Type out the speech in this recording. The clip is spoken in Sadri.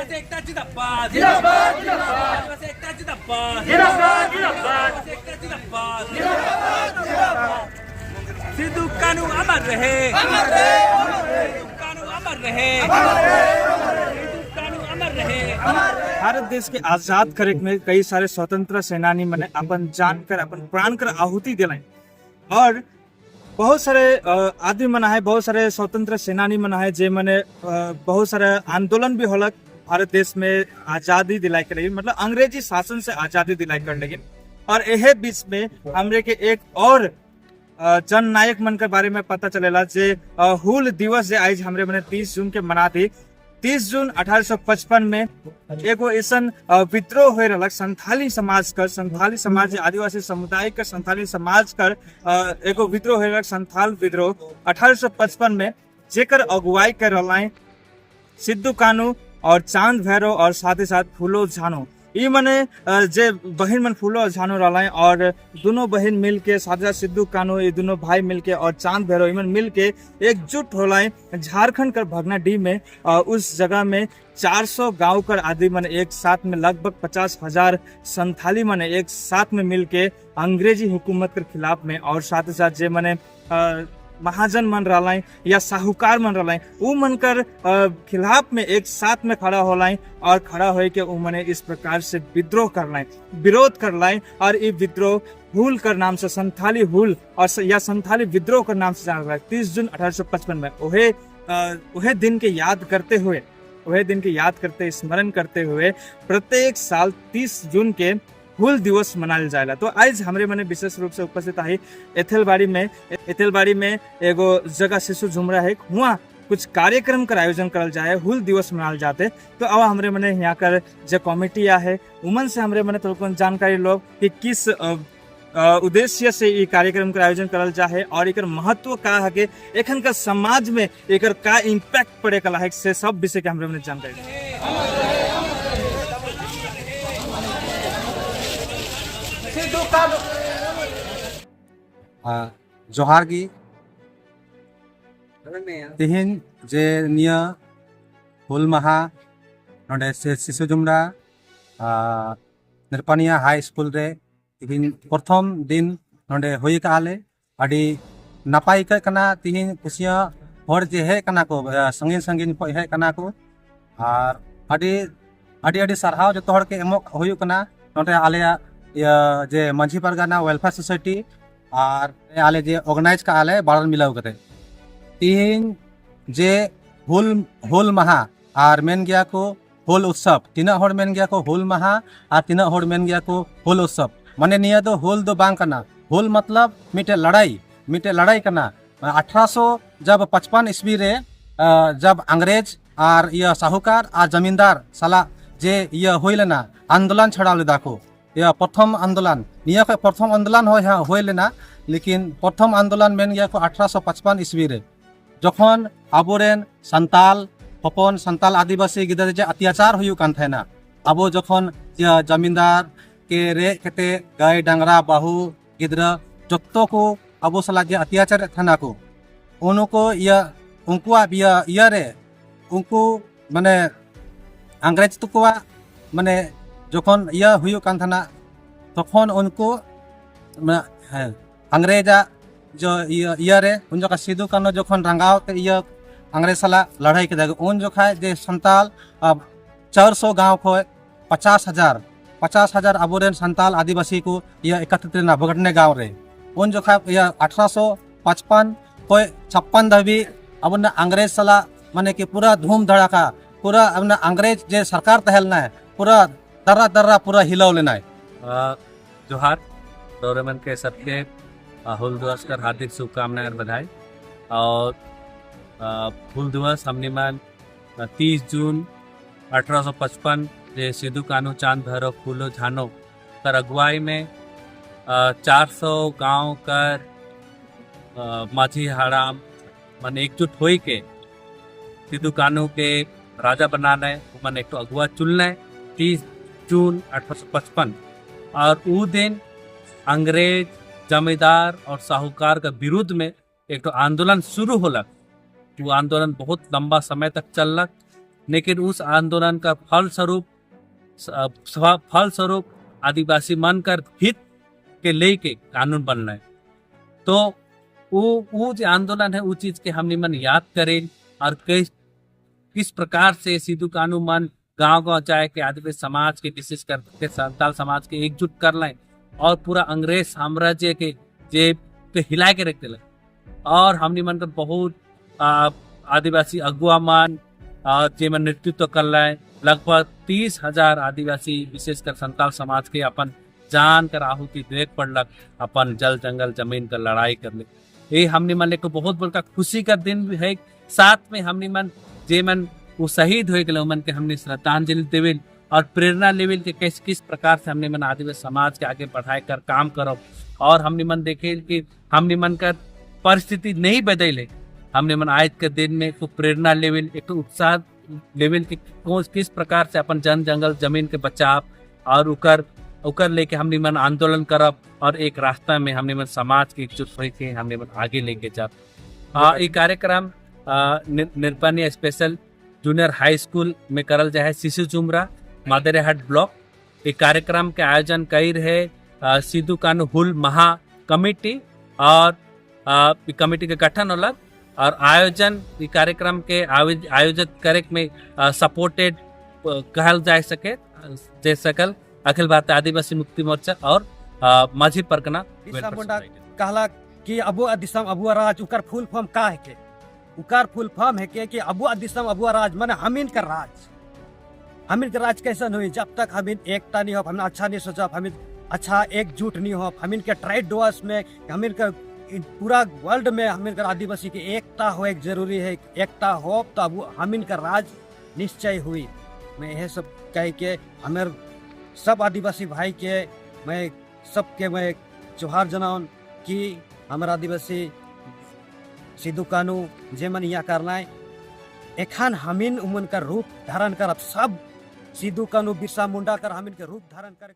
आदिवासी एकता जिंदाबाद, जिंदाबाद, जिंदाबाद। आदिवासी एकता जिंदाबाद, जिंदाबाद, जिंदाबाद। आदिवासी एकता जिंदाबाद, जिंदाबाद, जिंदाबाद। सिद्धू कानू अमर रहे, अमर रहे, अमर रहे। सिद्धू कानू अमर रहे, अमर रहे, सिद्धू कानू अमर रहे। भारत देश के आजाद करे में कई सारे स्वतंत्र सेनानी मने अपन जान कर, अपन प्राण कर आहुति दिलाए और बहुत सारे आदमी मना है, बहुत सारे स्वतंत्र सेनानी मना है, जे मने बहुत सारे आंदोलन भी होलक भारत देश में आजादी दिलाए के लिए, मतलब अंग्रेजी शासन से आजादी दिलाए कर। लेकिन और यह बीच में हमरे के एक और जन नायक मन के बारे में पता चलेला, जे हुल दिवस जे आज हमरे मने 30 जून के मना थी। 30 जून 1855 में एगो ऐसन विद्रोह हो रहलक संथाली समाज कर, संथाली समाज, आदिवासी समुदाय कर, संथाली समाज कर एगो विद्रोह हो रहलक, संथाल विद्रोह 1855 में, जेकर अगुवाई कर रहल सिद्धू कानू और चांद भैरव और साथ ही साथ फूलो झानो। ई मने जे बहिन मन फूलो और झानो रहल और दोनों बहिन मिल के, साथ ही साथ सिद्धू कानू, ये दोनों भाई मिल के और चांद भैरव इमन मिल के एकजुट होला झारखंड कर भगनाडीह में। उस जगह में 400 गांव कर आदमी मन एक साथ में, लगभग 50,000 संथाली मन एक साथ में मिल के अंग्रेजी हुकूमत के खिलाफ में और साथ ही साथ जे मने महाजन मन रहलाई या साहूकार मन रहलाई, उ मन कर खिलाफ में एक साथ में खड़ा होलाई और खड़ा होए के उ मने इस प्रकार से विद्रोह करलाई, विरोध करलाई और ये विद्रोह हुल कर नाम से, संथाली हुल और या संथाली विद्रोह कर नाम से जानल गया। 30 जून 1855 में ओहे दिन के याद करते हुए, वह दिन के याद करते, स्मरण करते हुए प्रत्येक साल 30 जून के हुल दिवस मनाल जाएला। तो आज हमरे मने विशेष रूप से उपस्थित आई एथेलबाड़ी में। एथेलबाड़ी में एगो जगह शिशु झुमरा है, हुआ कुछ कार्यक्रम कर आयोजन करल जाए, हुल दिवस मनाल जाते। तो अब हमरे मने यहाँ कर जो कमेटी है, उमन से हमरे मने थोड़ा जानकारी लो कि किस उद्देश्य से ये कार्यक्रम का आयोजन करल जाए और एकर महत्व का है, के एखन का समाज में एकर का इम्पैक्ट पड़े कला है, से सब विषय के हमरे मने जानकारी लो। सिद्धू कानू। जोहार गी। तिहिन जे निया हुल महा नोडे से शिशु जुमरा निरपानिया हाई स्कूल रे तिहिन प्रथम दिन नोडे हुई काले अडी नपाय कना। तिहिन कुसिया हर जे हे कना को संगीन संगीन को हे कना को और अडी अडी अडी सारहाव जतो हर के एमोक हुयु कना। नोडे आलेया इया जे माझी परगना वेलफेयर सोसाइटी और आले जे ऑर्गेनाइज का आले बारन मिलाव कते तिहिन जे हुल हुल महा और मेन गया को हुल उत्सव, तिना हर मेन गया को हुल महा और तिना हर मेन गया को हुल उत्सव। माने निया दो हुल दो बांग कना, हुल मतलब मिटे लड़ाई, मिटे लड़ाई कना। 1800 जब 55 ईस्वी रे जब अंग्रेज और इया साहूकार और जमींदार साला जे इया हुई लेना आंदोलन छड़ाव लेदा को, या प्रथम आंदोलन निया को प्रथम आंदोलन हो हुई लेना। लेकिन प्रथम आंदोलन मेन गया को 1855 ईस्वी रे, जखन आबोरेन संताल हपन, संताल आदिवासी गिदर जे अत्याचार हुयु कान थायना, आबो जखन या जमींदार के रे कते गाय डांगरा बाहू गिदरा जत्तो को आबो सला जे अत्याचार थाना को, उनको या उनकुआ बिया इया रे उनको माने अंग्रेज तकुआ माने जखन इया हुयु कान थाना, तखन उनको माने अंग्रेजा जो इया इया रे उन जखा सिद्धू कान्हू जखन रंगाव ते इया अंग्रेज साला लड़ाई केदा, उन जखा जे संताल 400 गांव खो 50,000 आबोरेन संताल आदिवासी को इया एकत्रित लेना भगटने गांव रे। उन जखा इया 1855 खो 56 धाबी अबोना अंग्रेज साला माने कि पूरा धूम धड़ाका, पूरा अपना अंग्रेज जे सरकार तहलना है, पूरा दर्रा दर्रा पूरा हिलाव लेना है। जोहार दौरेमन के सबके हुल दिवस कर हार्दिक शुभकामनाएं और बधाई। और हुल दिवस हमने मन 30 जून 1855 जे सिद्धू कानू, चांद भैरव, फूलो झानो कर अगुवाई में 400 गांव कर माझी हड़ाम मन एकजुट होई के सिद्धू कानू के राजा बनाने मन एक तो अगुआ चुनने 30 जून 1855 और ऊ दिन अंग्रेज, जमींदार और साहूकार के विरुद्ध में एक तो आंदोलन शुरू होलक। वो आंदोलन बहुत लंबा समय तक चललक। लेकिन उस आंदोलन का फल स्वरूप आदिवासी मन कर हित के लेके कानून बनना है। तो वो जो आंदोलन है वो चीज के हमने मन याद करें और किस प्रकार से सिद्धू कानू मन गांव गांव जाए के आदिवासी समाज के, विशेष करके संताल समाज के एकजुट कर लाए और पूरा अंग्रेज साम्राज्य के जे के हिला के रख दिले। और हमने मन का बहुत आदिवासी अगुआ मन जे मन नेतृत्व कर लाए, लगभग 30,000 आदिवासी विशेषकर संताल समाज के अपन जान कर आहुति देख पड़लक अपन जल जंगल जमीन का लड़ाई करले। ये हमने मन को बहुत बड़का खुशी का दिन भी है। साथ में हमने मन जे मन वो शहीद हो गए मन के हमने श्रद्धांजलि देवेल और प्रेरणा लेवेल के किस किस प्रकार से हमने मन आदिवासी समाज के आगे बढ़ाए कर काम करो। और हमने मन देखे कि हमने मन का परिस्थिति नहीं बदले, हमने मन आज के दिन में एक प्रेरणा लेवल, एक उत्साह लेवल के किस प्रकार से अपन जन जंगल जमीन के बचाव और उकर उकर लेके हमने मन आंदोलन करब और एक रास्ता में हमने मन समाज के एकजुट होके हमने मन आगे लेके जा। ये कार्यक्रम निरपानिया स्पेशल जूनियर हाई स्कूल में करल जाए है, शिशु जुमरा, मादरेहाट ब्लॉक। ये कार्यक्रम के आयोजन कई रहे सिद्धू कानू हुल महा कमेटी और कमेटी के गठन होला और आयोजन ई कार्यक्रम के आयोजित करे में सपोर्टेड कहल जा सके जे सकल अखिल भारतीय आदिवासी मुक्ति मोर्चा और माझी परगना। बिरसा मुंडा कहला कि अबो दिसम अबुआ राज, उकर फुल फॉर्म का है के? उकर फुल फॉर्म है के कि अबुआ दिसम अबुआ राज, माने हमीन का राज। हमीन का राज कैसन हुई? जब तक हमीन एकता नहीं हो, हमें अच्छा नहीं सोचा, हमीन अच्छा एकजुट नहीं हो, हमीन के ट्राइड डोस में, हमीन का पूरा वर्ल्ड में हमीन का आदिवासी की एकता हो एक जरूरी है। एकता हो तो अब हमीन का राज निश्चय हुई। मैं यह सब कह के हमें सब आदिवासी भाई के मैं सबके मैं जोहार जनाउन कि हमारा आदिवासी सिद्धू कानू जे मन यहाँ करना है, एखान हमीन उमन का रूप धारण कर सब सिद्धू कानू बिरसा मुंडा कर हमीन के रूप धारण करे।